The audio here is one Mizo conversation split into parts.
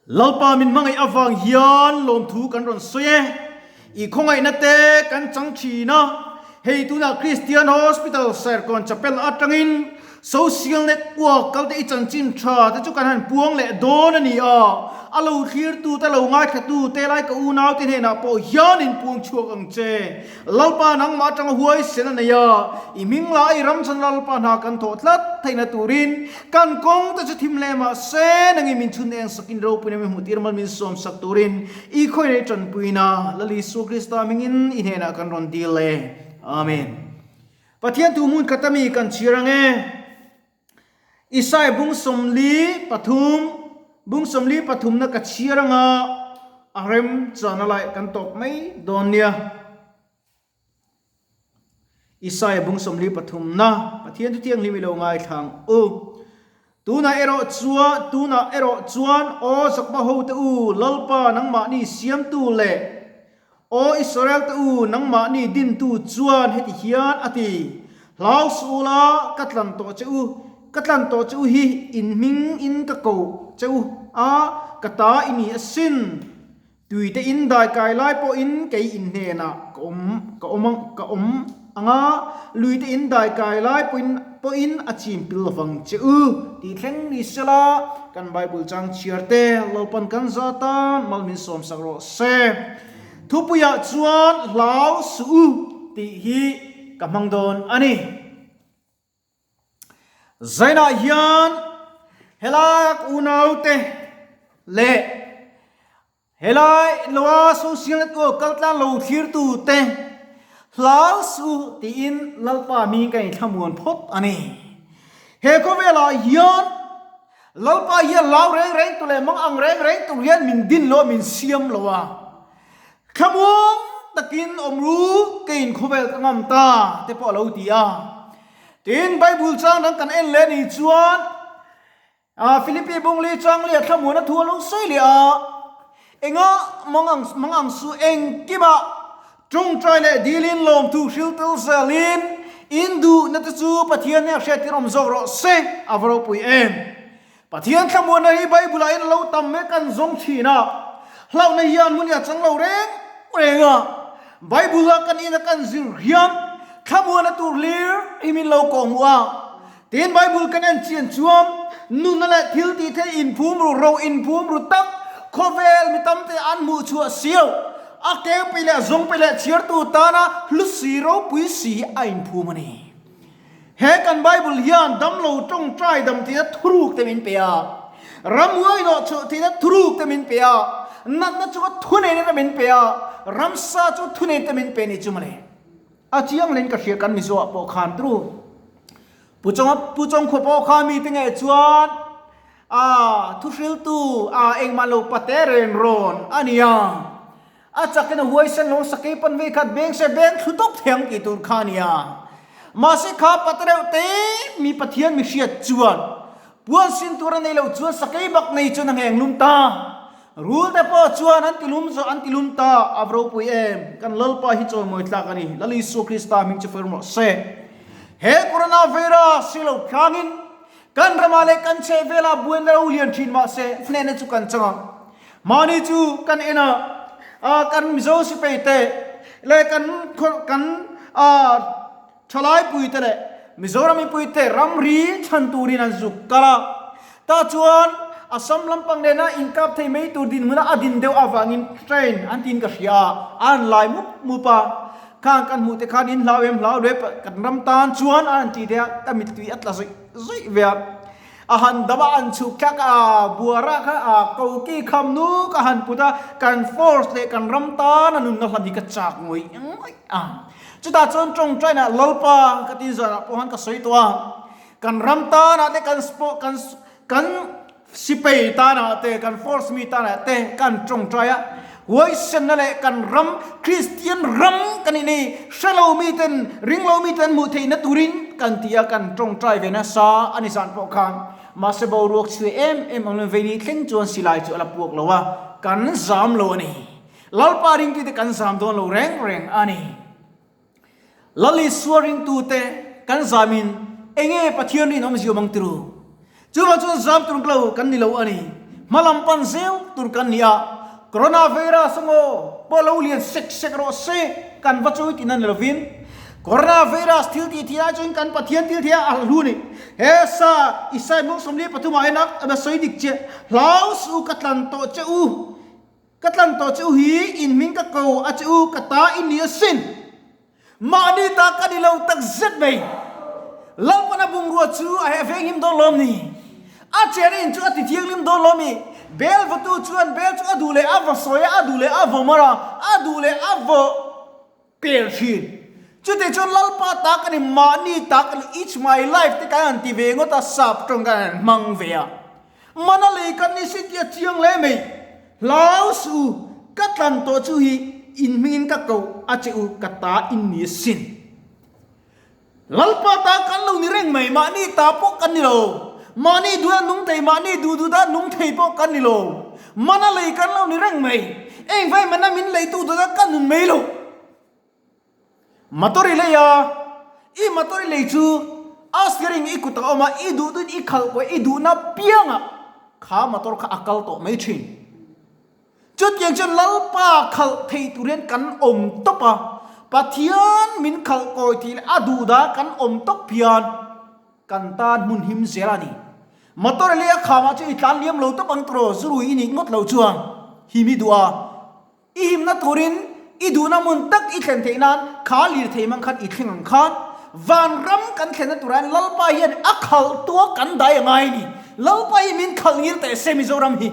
Lalpa min hmangaih avang hian lawmthu kan rawn sawi e. I khawngaihna te kan chang thin a, hei tunah Christian Hospital Serkawn Chapel atangin Social network kalte i chanchin tha te chu kan han puang leh dawn a ni a, a lo thlirtu te lo ngaithlatu te lai ka unaute hnenah pawh hian in puang chhuak ang che. Lalpa nangmah atanga huaisen a nei a, i hming lah i ram chhan Lalpa hna kan thawh tlat theihna turin kan kawng te chu thim hle mah se nangin min chhun eng sakin ropuina min hmuh tir mal min sawm sak turin i khawinei tanpuina Lal Isua Krista hmingin i hnenah kan rawn dil e. Amen. Pathian thu hmun khat ami kan chhiar ang e. Isai bung 43, bung 43 na ka chhiar anga a rem chana lai kan tawp mai dawn nia. Isai bung 43 na Pathian thu thianghlim i lo ngaithlang u. Tunah erawh chuan, tunah erawh chuan, Aw Zakba hote u, Lalpa nangmahni siamtu leh Aw Israel te u, nangmahni dintu chuan heti hian a ti, Hlau suh u la, ka tlan tawh che u, ka tlan tawh che u hi in hming in ka koh che u a, ka ta i ni asin. Tuite in dai kai lai pawhin kei in hnenah ka awm, ka awm, ka awm ang a, luite in dai kai lai pawhin pawhin a chim pil lovang che u tih thleng ni sela, kan Bible chang chhiar te Lalpan kan zat a, mal min sawmsak rawh se. Thupuiah chuan hlau suh u tih hi ka hmang dawn a ni. Zainah hian helai unaute leh helai loa social network kaltlang lo thlirtute hlau suh tiin Lalpa hming ka inthlamuan phawt a ni. He khawvelah hian Lalpa hian hlau reng reng tur leh mang ang reng reng tur hian min din lo a, min siam lo a. Thlamuang takin awm ru keiin khawvel ka ngam ta te pawh a lo ti a. Tin, Bible chang dang kan en leh ni chuan Philippi bungli chang leh thlamuan a thu a lo sawi leh a, enga mang mang ang su engkimah tawngtai leh dilin lawmthu hril tel zelin in duhna te chu Pathian hneh hriattir awm zawk rawh se a va ropui em. Pathian thlamuanna hi Bible-ah hian a lo tam mek an zawng thin a, hlauhna hian hmun hi a chang lo reng reng a. Bible-a kan ina kan zir hian thlamuanna tur hlir hi min lo kawhhmuh a. Tin, Bible kan en chian chuan nunna leh thil tih theih inphum ru, ro inphum ru tak khawvel mi tamte an hmuh chhuah siau. A kengpui leh a zawngpui leh chhiartu tana hlu si ropui si a inphum a ni. He kan Bible hian damlo tawngtai dam theihna thuruk te min pe a, ramhuai hnawh chhuah theihna thuruk te min pe a, natna chunga thuneihna te min pe a, ramsa chu thuneihna te min pe ni chu mawle. A chiang hleng ka hria kan Mizo ah pawh khan tru. Pu Chawng Pu Chawngkhua pawh kha mi te ngei chuan a thuhriltu a engmah lo pate ren rawn a nia. A chakin a huaisen lo sakei pan vei khat beng se beng thlu tawp thei ang tih tur kha a nia. Mahse kha pate reuh te mi Pathian mi hriat chuan puan sin tur a nei loh chuan sakei bak nei chuan a ngheng lum ta. Rul te pawh chuan an ti lum zawh an ti lum ta. A va ropui em! Kan Lalpa hi chawimawi tlak a ni. Lal Isua Krista hming chu fel rawh se. He coronavirus hi lo thlangin kan ramah leh kan chhehvelah buaina lo lian thin mahse hnehna chu kan chang ang. Mahni chu kan en a, a kan Mizo sipai te leh kan kan a thalai pui te leh Mizoram mipui te ramri chhan turin an zuk kal a. Tah chuan Assam lampang nena inkap thei mai tur dinhmuna a din deuh avangin train an tiin ka hria a, an lai mup mup a. Khang kan hmuh te khan in hlau em hlau leh kan ram tan chuan an ti te a, ka mittui a tla zawih zawih ve a. A han dam a, an chhuk thlak a, buara kha a koki kham nuk a han put a, kan force leh kan ram tan a nunna hlan hi ka chak ngawih ngawih a. Chutah chuan tawngtaina Lalpa ka tin zanah pawh han ka sawi tawh a, kan ram tanah te kan kan kan sipei tanah te kan force mi tanah te kan tawngtai a, huaisenna leh kan ram Kristian ram kan nih ni hrelo miten ringlo miten hmuh theihna turin kan ti a kan tawngtai ve nasa a ni zan pawh khan mahse boruak chhuah em em ang vei ni thleng chuan silai chu a la puak lo a kan zam lo a ni Lalpa ringtute kan zam dawn lo reng reng a ni. Lal Isua ringtute kan zamin enge Pathian rinawm ziawm ang tiru? Chuvang chuan zam tur lo kan ni lo a ni. Hmalam pan zel tur kan ni a, Coronavirus emaw pawh lo lian sek sek rawh se kan va chawi tihna ni lovin, Coronavirus thil tih thih lai chuan kan Pathian thil thei a hlu ni. He sa Isai mawng 43 ah hian a sawi dik chiah, Hlau suh u ka tlan tawh che u, ka tlan tawh che u hi in hming ka ko a che u, ka ta i ni asin. Mahni ta ka ni lo tak zet mai. Lalpana bungrua chu a heh venghim dawn lawm ni? A chena in chu a ti thianghlim dawn lawm ni? Bel vawtu chuan bel chu a duh leh a vaw sawi a, a duh leh a vaw mar a, a duh leh a vaw pel thin. Chutih chuan Lalpa ta ka ni, mahni ta ka ni, it's my life te kan han ti ve ngawt a, sap tawng kan han hmang ve a. Mana lei kan ni si tih a chiang hle mai. Hlau suh u, ka tlan tawh chu hi in hmingin ka ko a che u, ka ta in ni asin. Lalpa ta kan lo ni reng mai, mahni ta pawh kan ni lo. Mahni duh a nung thei, mahni duh duh ta nung thei pawh kan ni lo. Mana lei kan lo ni reng mai. Engvai mana min leitu dawt a ka nun mai lo. Motor i lei a, i motor i lei chu a steering i kut a awm a, i duh duhin i khalh kuah i duhna piangah kha motor kha a kal tawh mai thin. Chutiang chuan Lalpa khalh thei tur hian kan awm tawp a, Pathian min khalh kawi thei leh a duh dah kan awm tawp hian kan tan hmun him zel a ni. Motor i lei a khamah chuan i tlan liam lo tawp ang tawh zurui i nih ngawt loh chuan him i duh a. I himna turin i duhna hmun tak i thlen theih nan kha lirthei hmang khan i thleng ang khan vanram kan thlenna turah hian Lalpa hian a khalh tua kan dai a ngai a ni. Lalpa hi min khalh ngil teh se Mizoram hi.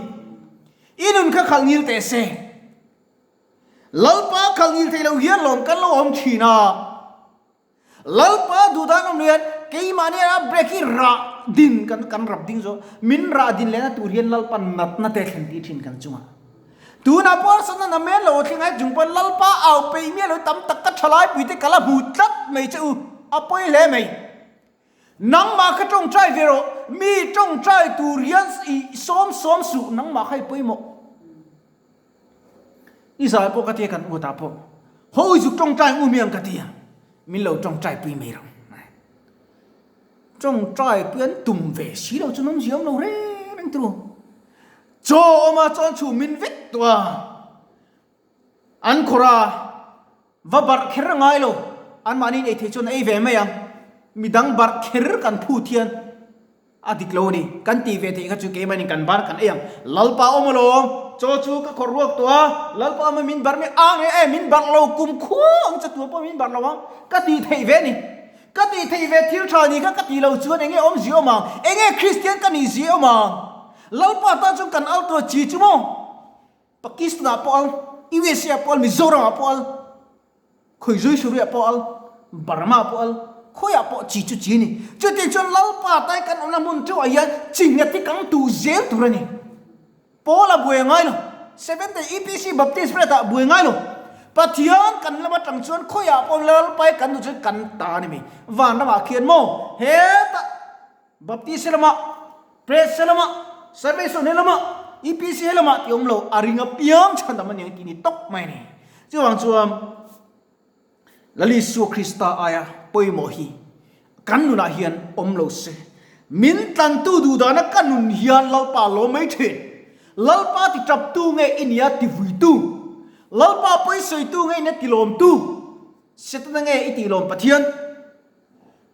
I nun kha khalh ngil teh se. Lalpa khalh ngil theih loh hian lawm kan lo awm thin a. Lalpa duhdan awm hian keimahni a break hi rah din kan kan rap ding zawh min rah din lehna tur hian Lalpa natna te thlen tih thin kan chungah. Tunah pawh harsatna na men lo a thleng ai chung pawh Lalpa au peih miah lo tam tak ka thalai pui te ka la hmu tlat mai che u a pawi hle mai. Nangmah kha tawngtai ve rawh mi tawngtai tur hian i sawm sawm suh nangmah kha i pawimawh. I zai pawh ka tia kan u ta pawh ho i zuk tawngtai u miang ka tia min lo tawngtai pui mai rang tawngtai pui an tum ve si lo chu nawm ziam lo reng reng turu chaw awma chuan chhum min vek tawh a an khawrh a va barh kher a ngai lo anmahni in ei thei chuan ei ve mai ang midang barh kher kan phut hian A dik lo a ni. Kan tih ve theih kha chu keimahni kan bar kan ei ang. Lalpa awm alawm, chaw chu ka khawrh ruak tawh a, Lalpa awm a min bar mai ang e, e min barh lo kum khua ang che tur pawh min barh lo ang. Ka tih theih ve a ni. Ka tih theih ve thil tha ni kha ka tih lo chuan enge awm zia awm ang? Enge Kristian ka nih zia awm ang? Lalpa tan chuan kan al tawh chi chu maw? Pakistan ah pawh al, USA ah pawh al, Mizoram ah pawh al. Khawizui Suria pawh al, Burma pawh al, khawiah pawh chi chu chi a ni. Chutiang chuan Lalpa tai kan awmna hmun theuhah hian chi nghet hi kan tu zel tur a ni. Paul a buai ngai lo, Seventh Day EPC Baptist Red ah buai ngai lo. Pathian kan lam atang chuan khawiah pawh Lalpa hi kan duh chuan kan ta a ni mai. Vanramah khian maw hetah Baptist lamah, Press lamah, Salvation he lamah, EPC he lamah tih awm lo, a ring apiang chhandam a ni ang tih ni tawp mai a ni. Chuvang chuan Lal Isua Krista aia pawimawh hi kan nunah hian awm lo se. Min tlantu duhdana ka nun hian Lalpa a lawm mai thin. Lalpa ti taptu nge i nia ti vuitu? Lalpa pawisawitu nge i nia ti lawmtu? Setana nge i tih lawm Pathian?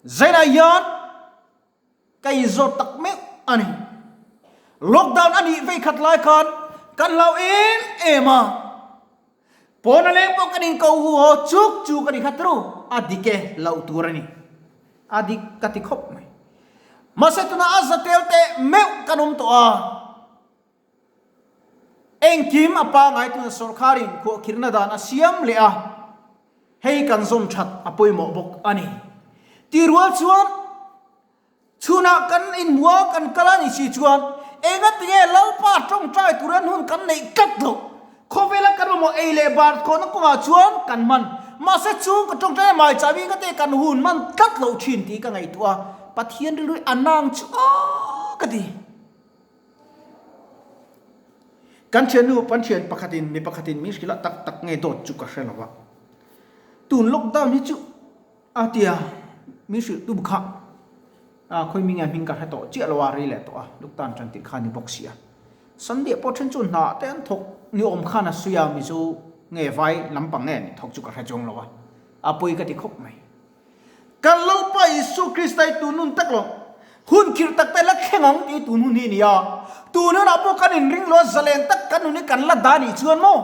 Zainah hian ka inzawt tak meuh a ni. Lockdown a nih vei khat lai khan kan hlau em em a, pawna leng pawh kan inko hu haw chuk chuk a ni kha tru, a dik e loh tur a ni. A dik ka ti khawp mai. Mahse tunah a za tel teh meuh kan awm tawh a. Engkim a pangai tuna sawrkharin khuahkhirhna dan a siam leh a, hei kan zawm that a pawimawh bawk a ni. Tih rual chuan chhunah kan inhmua kan kal a nih si chuan engatinge Lalpa tawngtai turin hun kan neih tlat loh? Khawvela kan mamawh ei leh bar khawhna kawngah chuan kan hman. Mahse chung ka tawngtai mai chah mi ngate kan hun hman tlat loh thin tih ka ngaihtuah a, Pathian rilru hi a nang chu aw ka ti. Kan thiannu pan thian pakhatin mi pakhatin min hrilh a tak tak nge dawt chu ka hre lo a. Tun lockdown hi chu a tia min hrilh tum kha a khawi mi nge hming ka hre tawh chiah lo a rei leh tawh a lockdown tan tih kha ni bawk si a. Sunday ah pawh then chu hna te an thawk ni awm khan a sawi a, Mizo nge vai lampang nge ni thawk chu ka hre chuang lo a, a pawi ka ti khawp mai. Kan Lalpa Isua Krista hi tun hun tak lo, hun khirh tak te la thleng ang tih tun hun hi a ni a, tun hunah pawh kan inring lo a, zalen tak kan nun hi kan la dah nih chuan maw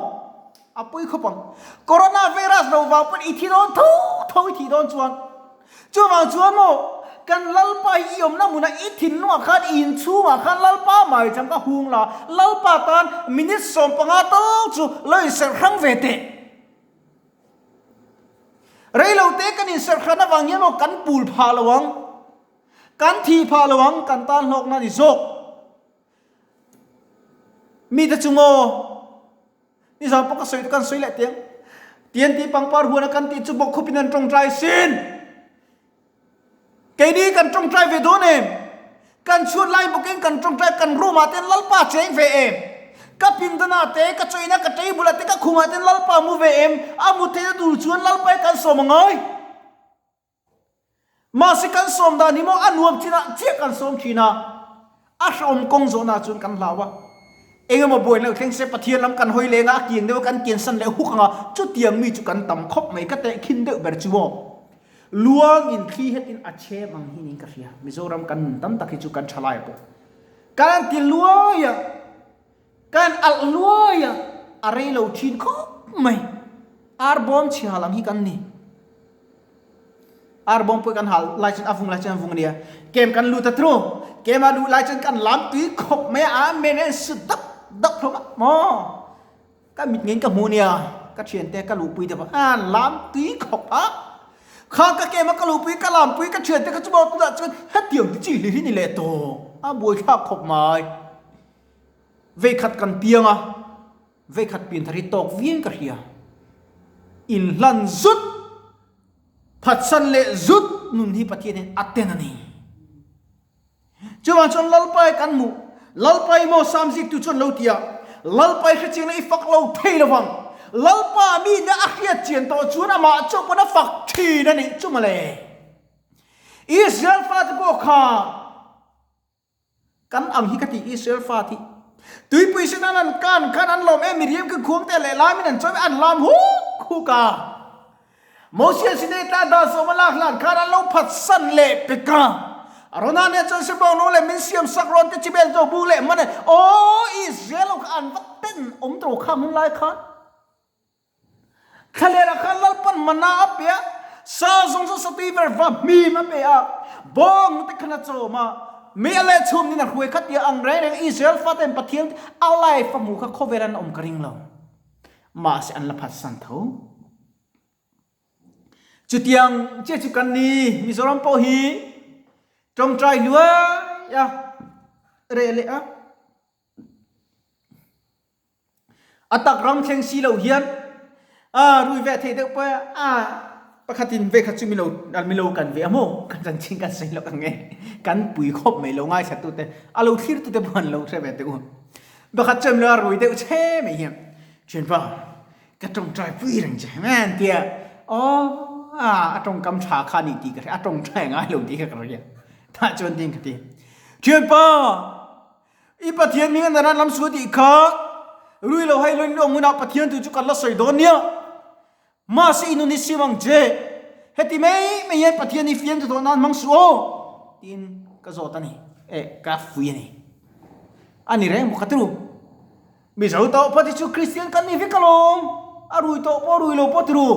a pawi khawp ang. Corona virus lo vang pawn i thi dawn tho tho i thih dawn chuan chuvang chuan maw kan Lalpa hi i awmna hmunah i thinlungah khan i inchhungah khan Lalpa maicham ka hung la, Lalpa tan minute 15 tal chu lo inserh hrang ve teh. Rei lo te kan inserh hran avang hian maw kan pul phah lo ang, kan thih phah lo ang, kan tan hlawkna a ni zawk. Mite chu maw nizan pawh ka sawi kan sawi leh tiang, TNT pangpar huana kan tih chu bawkkhupin an tawngtai sin. Keini kan tawngtai ve dawn em? Kan chhuat lai bawkin kan tawngtai kan room ah ten Lalpa cheng ve em? Ka pindanah te, ka chawina, ka table ah te, ka khumah ten Lalpa mu ve em? A mu theihna tur chuan Lalpa hi kan sawm a ngai. Mahse kan sawm dan hi maw a nuam chinah chiah kan sawm thin a. A hrehawm kawng zawhna chuan kan hlau a. Engemaw buaina lo thleng se Pathian lam kan hawi leng a, a kiang deuh a kan kiansan leh huk ang a, chutiang mi chu kan tam khawp mai ka tehkhin deuh ber chu maw. Luang in thli hetin a chhem ang hi niin ka hria. Mizoram kan nun tam tak hi chu kan tha lai pawh. Kan ti luai a, kan alh luai a, a rei lo thin khawp mai. Ar bawm chhiah lam hi kan ni. Ar bawm pawh kan hal lai chuan a vung lai chuan a vung a nia. Kem kan lut a tru. Kem a luh lai chuan kan lam tui khawp mai a, amen a su dap dap hlawm a maw. Ka mit ngeiin ka hmu nia, ka thiante ka luhpui te pawh a lam tui khawp a. Kha ka kem a ka luhpui ka lampui ka thiante kha chu maw tunah chuan hetiang ti chi hlir hi ni leh tawh a buaithlak khawp mai. Veikhat kan piang a, veikhat pianthar hi tawk viau ka hria. Inhlan zut, phatsan leh zut nun hi Pathian hian a ten a ni. Chuvang chuan Lalpa i kan hmuh, Lalpa i maw Sam ziktu chuan lo ti a, Lalpa i hrechiangna i fak lo thei lo vang. Lalpa mi nia a hriat chian tawh chuan amah chauh pawn a fak thin a nih chu mawle. Israel fate pawh kha kan ang hi ka ti Israel fate hi tuipui sen an an kan khan an lawm em miriam khi khuang te leh lamin an chawi an lam huk huk a. Mosia sinai ta dan sawma lak hlan khan an lo phatsan leh pek a. Arona nen chuan Sebawng no leh min siam sak rawn te chibel zo bu leh man e aw Israel ho kha an va ten awm tawh kha hmun lai khan. Thlalera khan Lalpan mana a pe a, sa zawng zawng satui ver va hmim a pe a, bawng te khan a chawm a, mei a leh chhum nin a hruai kha tia ang reng reng Israel faten Pathian a life a hmu kha khawvel an awm ka ring lo. Mahse an la phatsan tho. Chutiang chiah chu kan ni, Mizoram pawh hi tawngtai hluai a reh leh a. A tak ram thleng si lo hian a rui ve thei deuh pawh a pakhatin ve khat chu milo milo kan ve a maw kan chanchin kan sawi lawk ang e kan pui khawp mai lo ngaithla tute a lo thlir tute pawh an lo hre ve teh u. Pakhat chuan milo a rui deuh che mai hian thianpa Ka tawngtai pui reng che man tia aw a tawngkam tha kha ni tih ka hria a tawngtai ngai lo tih kha ka hria tah chuan tin ka ti thianpa i Pathian hming an ran lam su tih kha rui lo hai loin awm hunah Pathian tu chu kan la sawi dawn nia mahse i nun hi sim ang che heti mai mai hian Pathian hi fiam ta tawh nan hmang suh aw tiin ka zawt a ni eh ka fui a ni a ni reng bawk a turu. Mizo tawh phawt hi chu Kristian kan ni vek alawm, a rui tawh pawh rui lo pawh tiru.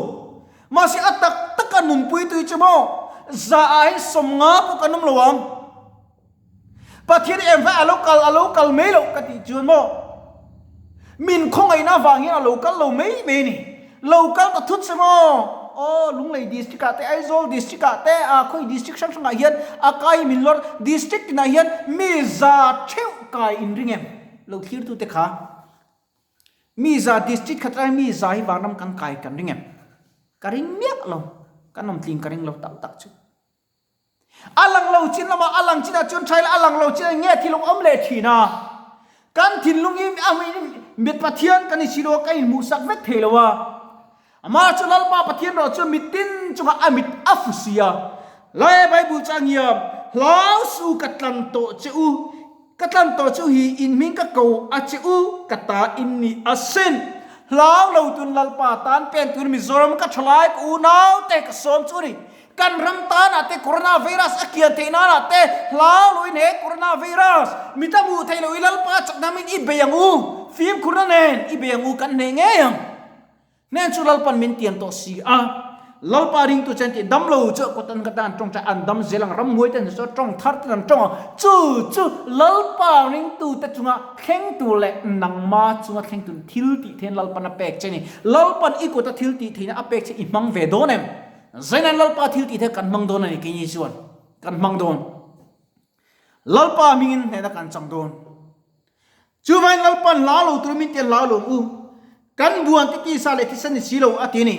Mahse a tak taka nunpui tui chu maw za ah hian 50 pawh kan awm lo ang. Pathian hi engvai a lo kal a lo kal mai loh ka tih chuan maw min khawngaihna avang hian a lo kal lo mai mai a ni. Lo kal ta thut se maw aw Lunglei district ah te Aizawl district ah te ah khawi district hrang hrang ah hian a kai min lawr district tinah hian mi za theuh kai inring em. Lo thlirtute kha mi za district khat lai mi za hi vanram kan kai kan ring em? Ka ring miah lo, kan awm tling ka ring lo tak tak chu. A lang lo chin lamah a lang chinah chuan tha ila a lang lo chinah nge thil awm leh thin a. Kan thinlung hi a mit Pathian kan insi lo a, kan inhmuhsak vek thei lo a. Amah chu Lalpa Pathian rawh chuan mitin chungah a mit a fu si a. Lai Bible chang hian, Hlau su ka tlan tawh che u. Ka tlan tawh chu hi in hming ka ko a che u, ka ta in ni asin. Hlau lo tun Lalpa tan pen tur Mizoram ka thalai ka unau te ka sawm chu ni. Kan ram tanah te Corona virus a kian theih nanah te hlau lo in he Corona virus mi ta hmuh theih lo i Lalpa chakna min i bei ang u, fimkhurna nen i bei ang u kan hneh ngei ang. Hnen chu Lalpan min tiam tawh si a, Lalpa ringtu chuan tih dam lo chu kut an ka tan tawngtai an dam zel ang, ramhuai te chu tawng thar ten an tawng ang, chu chu Lalpa ringtu te chunga thleng tur leh nangma chunga thleng tur thil tih theihna Lalpan a pek che a ni. Lalpan i kuta thil tih theihna a pek che i hmang ve dawn em? Zaina'n Lalpa thil tih theih kan hmang dawn a ni keini chuan kan hmang dawn. Lalpa hmingin hnehna kan chang dawn. Chuvain Lalpan hla lo tur min ti hlau lo u. Kan buan te tisa leh thisen ni si lo a ti a ni.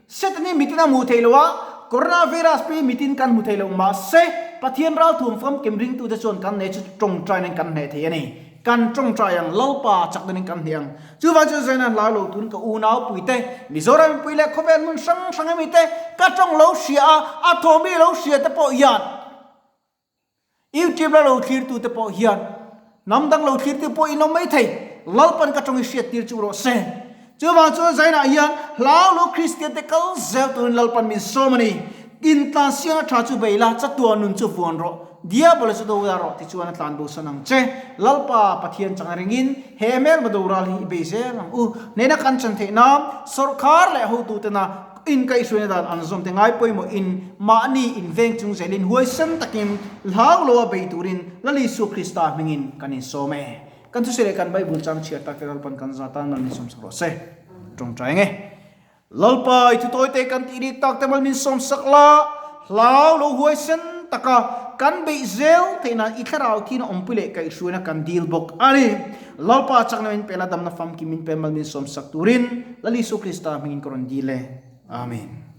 Satan hi mitin a hmuh theih lo a, Coronavirus pawh hi mitin kan hmu thei lo. Mahse, Pathian ralthuam famkim ringtute chuan kan nei chu tawngtainain kan hneh thei a ni. Kan tawngtai ang, Lalpa chak danin kan hneh ang. Chuvang chuan Zaina hlau lo tun ka unau puite, Mizoram mipui leh khawvel hmun hrang hrang ami te ka tawng lo hria a, a thawmi lo hria te pawh hian, YouTube la lo thlirtu te pawh hian hnam dang lo thlirtu pawh in awm mai thei, Lalpan ka tawng i hriat tir chu rawh se. Chuvang chuan Zainah hian hlau lo Kristian te kal zel turin Lalpan min sawm a ni. Intlan siangna tha chu bei la, chatuan nun chu vuan rawh, Diabola chu do la rawh tichuan a tlan bosan ang che. Lalpa Pathian chang ringin he hmelma doral hi i bei zel ang u. Hnehna kan chan theih nan sawrkhar leh hotutena Inkaihhruaina dan an zawm te ngai pawimawhin mahni inveng chung zelin huaisen takin hlau loa bei turin Lal Isua Krista hmingin kan insawm e. Kan thusawi leh kan Bible chang chhiar tak te Lalpan kan za tan mal min sawmsak rawh se. Tawngtai nge. Lalpa i thutawi te kan tih rik tak te mal min sawmsak la, hlau lo huaisen taka kan beih zel theih nan i thlarau thina awmpui leh kaihhruaina kan dil bawk a ni. Lalpa chakna min pe la, damna famkim min pe mal min sawmsak turin Lal Isu Krista hmingin ka rawn dil e. Amen.